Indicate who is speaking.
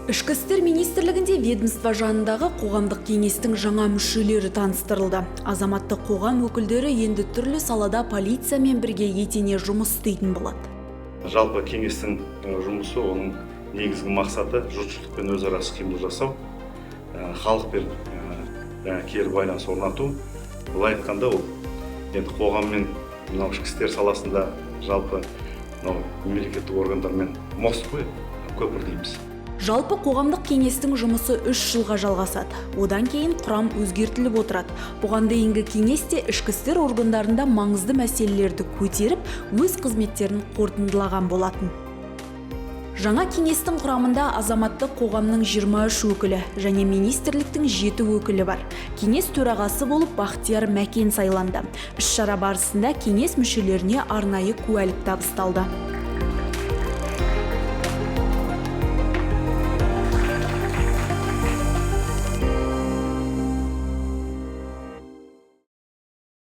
Speaker 1: Ішкі істер министрлігінде ведомство жанындағы қоғамдық кеңестің жаңа мүшелері таныстырылды. Азаматтық қоғам өкілдері енді түрлі салада полициямен бірге етене жұмыс істейтін болады.
Speaker 2: Жалпы кеңестің жұмысы, оның негізгі мақсаты – жұртшылықпен өзара іс қимыл жасау, халықпен жаңағы кері байланыс орнату. Былай айтқанда, ол енді қоғаммен, мынау ішкі істер саласында жалпы мынау мемлекеттік органдармен мост қой, көпір дейміз.
Speaker 1: Жалпы қоғамдық кеңестің жұмысы 3 жылға жалғасады. Одан кейін құрам өзгертіліп отырады. Бұған дейінгі кеңес те ішкі істер органдарында маңызды мәселелерді көтеріп, өз қызметтерін қорытындылаған болатын. Жаңа кеңестің құрамында азаматтық қоғамның 23 өкілі және министрліктің 7 өкілі бар. Кеңес төрағасы болып Бақтияр Мәкен сайланды. Іс-шара барысында кеңес мүшелеріне арнайы куәлік табысталды.